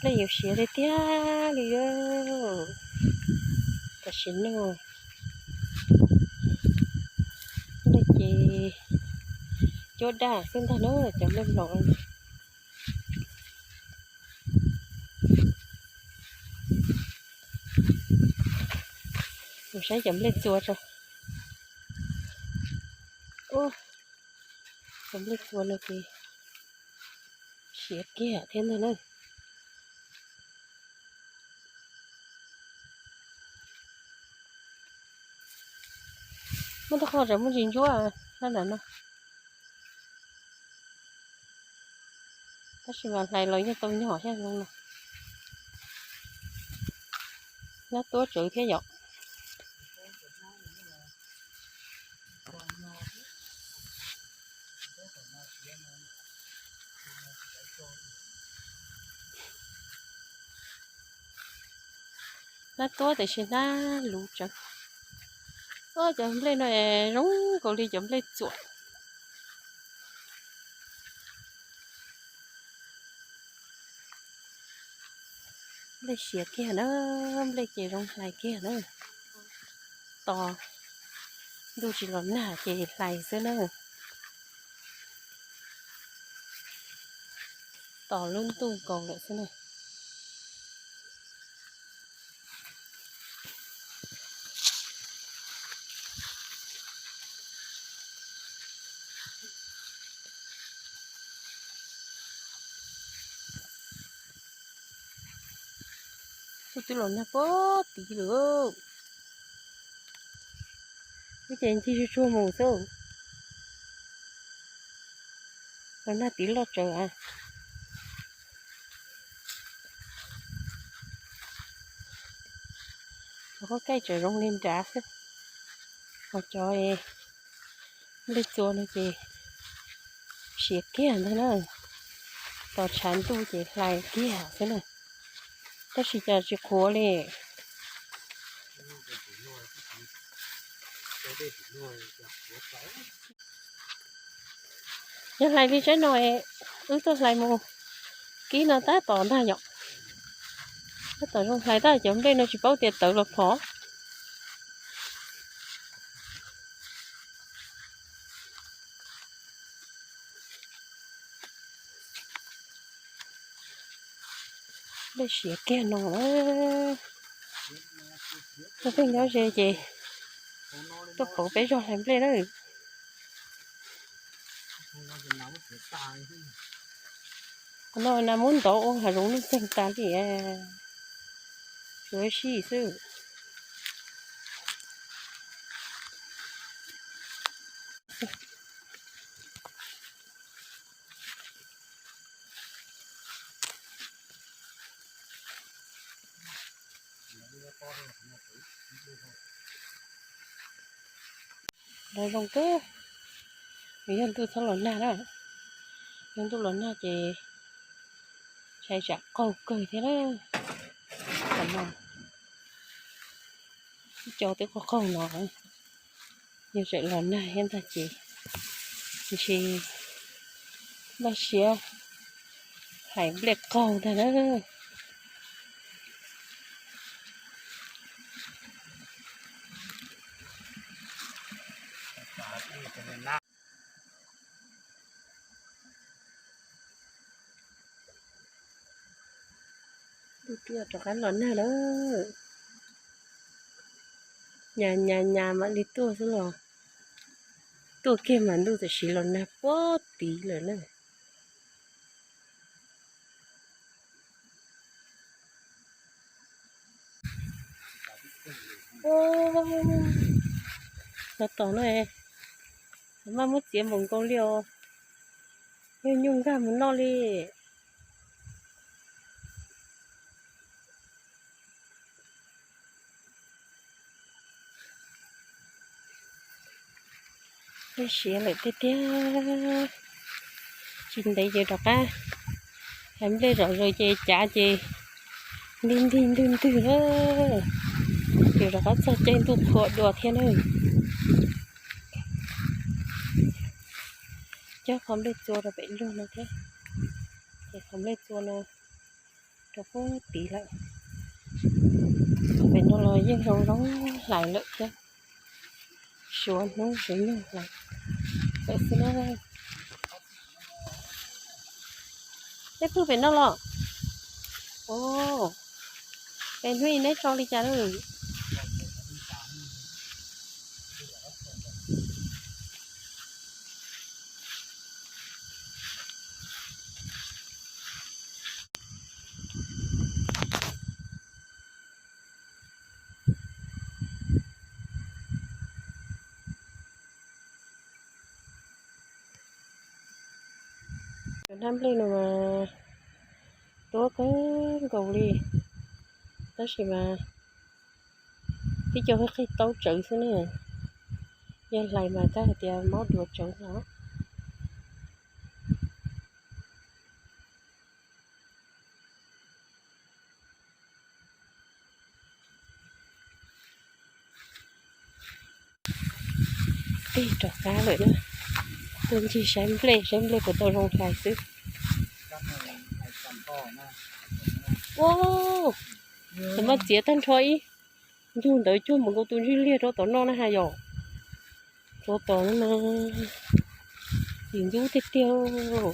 Nplej yuav siav tiag tiag li. Tam sim no nplej ces cuab daj xwb ntag na, cov nplej mlaus. Mus saib cov nplej txua tso. Cov nplej txua no ces siav kiag thiab ntag na. Muaj tej qho tseem muaj ntsis ntsuab na, nram no. Tab sis mas hlais los yeej tau nyom thiab zoo no. Nab tuab tsawv thiab yom. Nab tuab tiam sis nab luv tsawv. Cov nplej no zoo nkaus li cov nplej txuam. Nplej siav kiag na, nplej ces zoo hlais kiag na. Tos ntuj tsis los nag ces hlais xwb na. Tos lub ntuj nkaus lawm xwb na. Twb los nag puag tid lawm. Wb ces ncig tsuag tsuag mus xwb. Los nag tid loj tsawv a. Cov qub kaij tseem zoo li nrad xwb, ho cov nplej txua no ces siav kiag ntag na. Tos tshav ntuj ces hlais kiag xwb na. Tab sis cas tsis qhuav li. Yog hlais li tsaib no, wb tuaj hlais mus kib no tab tom ntag yom. Tab tom zoo hlais tab cov nplej no tsis paub tias tawv los phom. Nplej siav kiag no. Tus pheej nyob ze ces tuaj pauv peb zog hlais nplej na. Qhov no nas muab ntov ua hav zoov nuj txeeg tas li, tsuav sij xwb. Los zoo kawg, nws yog ntuj txhob los nag na. Yog ntuj los nag ces ntshai tsam qaug kawg thiab na. Tam no ib co twb qaug qaug no, yog tseem los nag thiab ntag ces ntshe npaj siab hais nplej qaug ntag na. Ntuj twb rov qab los nag lawm. Nyas nyas nyas mam li tuaj xwb los, tuaj kiag mas ntuj tam sim los nag puag tid lawm na. Los tom no, maj muab txiav npaum nkaus li os. Nyuj nyuj nkag mus noj li. Siav lawm tiag tiag. Tsis ntev ces rov qab, hais nplej zom zaws ces cav ces ntig ntig ntwg ntwg na. Ces rov qab txog caij ntuj qhua dua thiab na. Cog qhov nplej txua rau pem lug no thiab. Ces qhov nplej txua no rau puag tid lawm. Pem no los yeej zoo zoo hlais lawm thiab. Suav hnub suav nyoog hlais lawm xwb na. Neb pw pem no los? Ov, pem hnub ib neb tso li cas lawm? Cov hnab nplej no mas tuab kawg nkaus li, tab sis mas tib co qig taub tsawv xwb ne. Yog hlais mas tab hais tias mob duav tsawv no. Tig rov qab lawm na. Tuaj ncig saib nplej, saib nplej puas tau zoo hlais xwb. Ua, thaum no txiav tag nrho ib ncug ntawd cuag mus nkaus tus ntsej liag rau tom no na has yom. Rau tom no mas yim ntub tiag tiag.